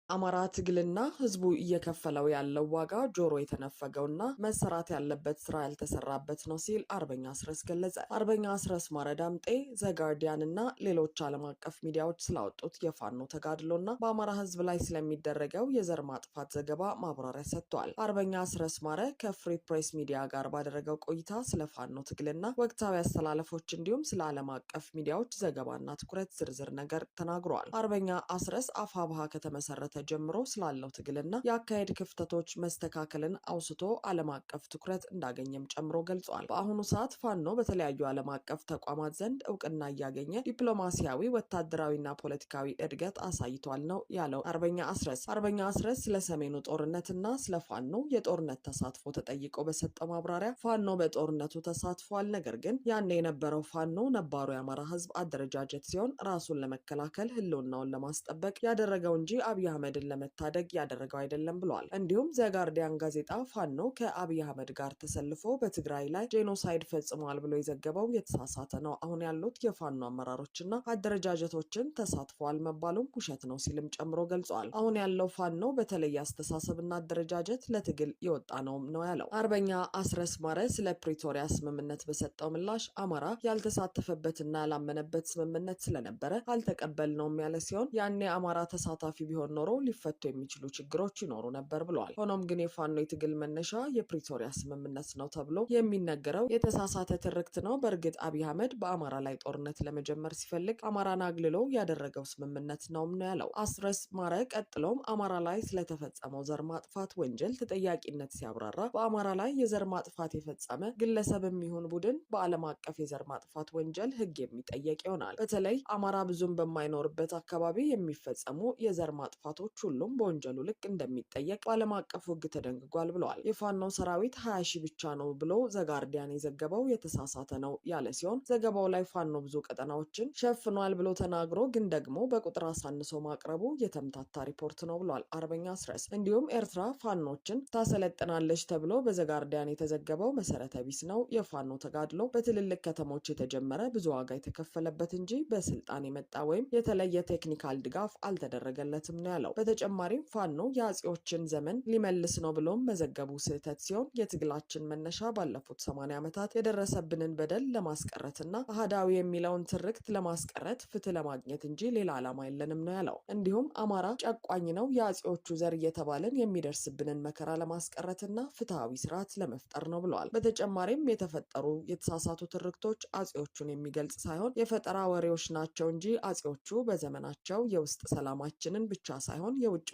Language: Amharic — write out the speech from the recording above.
አማራ ትግልና ህዝቡ እየከፈለው ያለው ዋጋ ጆሮ የተነፈገውና መሰራት ያለበት ስራ ያልተሰራበት ነው ሲል አርበኛ አስረስ ገለጸ። አርበኛ አስረስ ማረ ዳምጤ ዘጋርዲያን እና ሌሎች ዓለም አቀፍ ሚዲያዎች ስላወጡት የፋኖ ተጋድሎና በአማራ ህዝብ ላይ ስለሚደረገው የዘር ማጥፋት ዘገባ ማብራሪያ ሰጥቷል። አርበኛ አስረስ ማረ ከፍሪ ፕሬስ ሚዲያ ጋር ባደረገው ቆይታ ስለ ፋኖ ትግልና ወቅታዊ አስተላለፎች እንዲሁም ስለ ዓለም አቀፍ ሚዲያዎች ዘገባና ትኩረት ዝርዝር ነገር ተናግሯል። አርበኛ አስረስ አፋብሃ ከተመሰረተ ጀምሮ ስላለው ትግልና የአካሄድ ክፍተቶች መስተካከልን አውስቶ ዓለም አቀፍ ትኩረት እንዳገኘም ጨምሮ ገልጿል። በአሁኑ ሰዓት ፋኖ በተለያዩ ዓለም አቀፍ ተቋማት ዘንድ እውቅና እያገኘ ዲፕሎማሲያዊ፣ ወታደራዊና ፖለቲካዊ እድገት አሳይቷል ነው ያለው አርበኛ አስረስ። አርበኛ አስረስ ስለ ሰሜኑ ጦርነትና ስለ ፋኖ የጦርነት ተሳትፎ ተጠይቆ በሰጠው ማብራሪያ ፋኖ በጦርነቱ ተሳትፏል፣ ነገር ግን ያኔ የነበረው ፋኖ ነባሩ የአማራ ሕዝብ አደረጃጀት ሲሆን ራሱን ለመከላከል ህልውናውን ለማስጠበቅ ያደረገው እንጂ አብይ አህመድን ለመታደግ ያደረገው አይደለም ብሏል። እንዲሁም ዘጋርዲያን ጋዜጣ ፋኖ ከአብይ አህመድ ጋር ተሰልፎ በትግራይ ላይ genocide ፈጽሟል ብሎ የዘገበው የተሳሳተ ነው። አሁን ያሉት የፋኖ አመራሮችና አደረጃጀቶችን ተሳትፈዋል መባሉም ውሸት ነው ሲልም ጨምሮ ገልጿል። አሁን ያለው ፋኖ በተለየ አስተሳሰብና አደረጃጀት ለትግል የወጣ ነውም ነው ያለው። አርበኛ አስረስ ማረ ስለ ፕሪቶሪያ ስምምነት በሰጠው ምላሽ አማራ ያልተሳተፈበትና ያላመነበት ስምምነት ስለነበረ አልተቀበልነውም ያለ ሲሆን ያኔ አማራ ተሳታፊ ቢሆን ኖሮ ሊፈቱ የሚችሉ ችግሮች ይኖሩ ነበር ብለዋል። ሆኖም ግን የፋኖ የትግል መነሻ የፕሪቶሪያ ስምምነት ነው ተብሎ የሚነገረው የተሳሳተ ትርክት ነው። በእርግጥ አብይ አህመድ በአማራ ላይ ጦርነት ለመጀመር ሲፈልግ አማራን አግልሎ ያደረገው ስምምነት ነውም ነው ያለው። አስረስ ማረ ቀጥሎም አማራ ላይ ስለተፈጸመው ዘር ማጥፋት ወንጀል ተጠያቂነት ሲያብራራ በአማራ ላይ የዘር ማጥፋት የፈጸመ ግለሰብም ይሁን ቡድን በዓለም አቀፍ የዘር ማጥፋት ወንጀል ሕግ የሚጠየቅ ይሆናል። በተለይ አማራ ብዙም በማይኖርበት አካባቢ የሚፈጸሙ የዘር ማጥፋቶች ሁሉም በወንጀሉ ልክ እንደሚጠየቅ በዓለም አቀፉ ሕግ ተደንግጓል ብለዋል። የፋኖ ሰራዊት 20,000 ብቻ ነው ብሎ ዘጋርዲያን የዘገበው የተሳሳተ ነው ያለ ሲሆን ዘገባው ላይ ፋኖ ብዙ ቀጠናዎችን ሸፍኗል ብሎ ተናግሮ ግን ደግሞ በቁጥር አሳንሶ ማቅረቡ የተምታታ ሪፖርት ነው ብሏል አርበኛ አስረስ። እንዲሁም ኤርትራ ፋኖችን ታሰለጥናለች ተብሎ በዘጋርዲያን የተዘገበው መሰረተ ቢስ ነው። የፋኖ ተጋድሎ በትልልቅ ከተሞች የተጀመረ ብዙ ዋጋ የተከፈለበት እንጂ በስልጣን የመጣ ወይም የተለየ technical ድጋፍ አልተደረገለትም ነው ያለው። በተጨማሪም ፋኖ የአጼዎችን ዘመን ሊመልስ ነው ብሎም መዘገቡ ስህተት ሲሆን የትግላችን መነሻ ባለፉት 80 ዓመታት የደረሰብንን በደል ለማስቀረትና አህዳዊ የሚለውን ትርክት ለማስቀረት ፍትህ ለማግኘት እንጂ ሌላ ዓላማ የለንም ነው ያለው። እንዲሁም አማራ ጨቋኝ ነው፣ የአጼዎቹ ዘር እየተባልን የሚደርስብንን መከራ ለማስቀረትና ፍትሐዊ ስርዓት ለመፍጠር ነው ብለዋል። በተጨማሪም የተፈጠሩ የተሳሳቱ ትርክቶች አጼዎቹን የሚገልጽ ሳይሆን የፈጠራ ወሬዎች ናቸው እንጂ አጼዎቹ በዘመናቸው የውስጥ ሰላማችንን ብቻ ሳይሆን የውጭ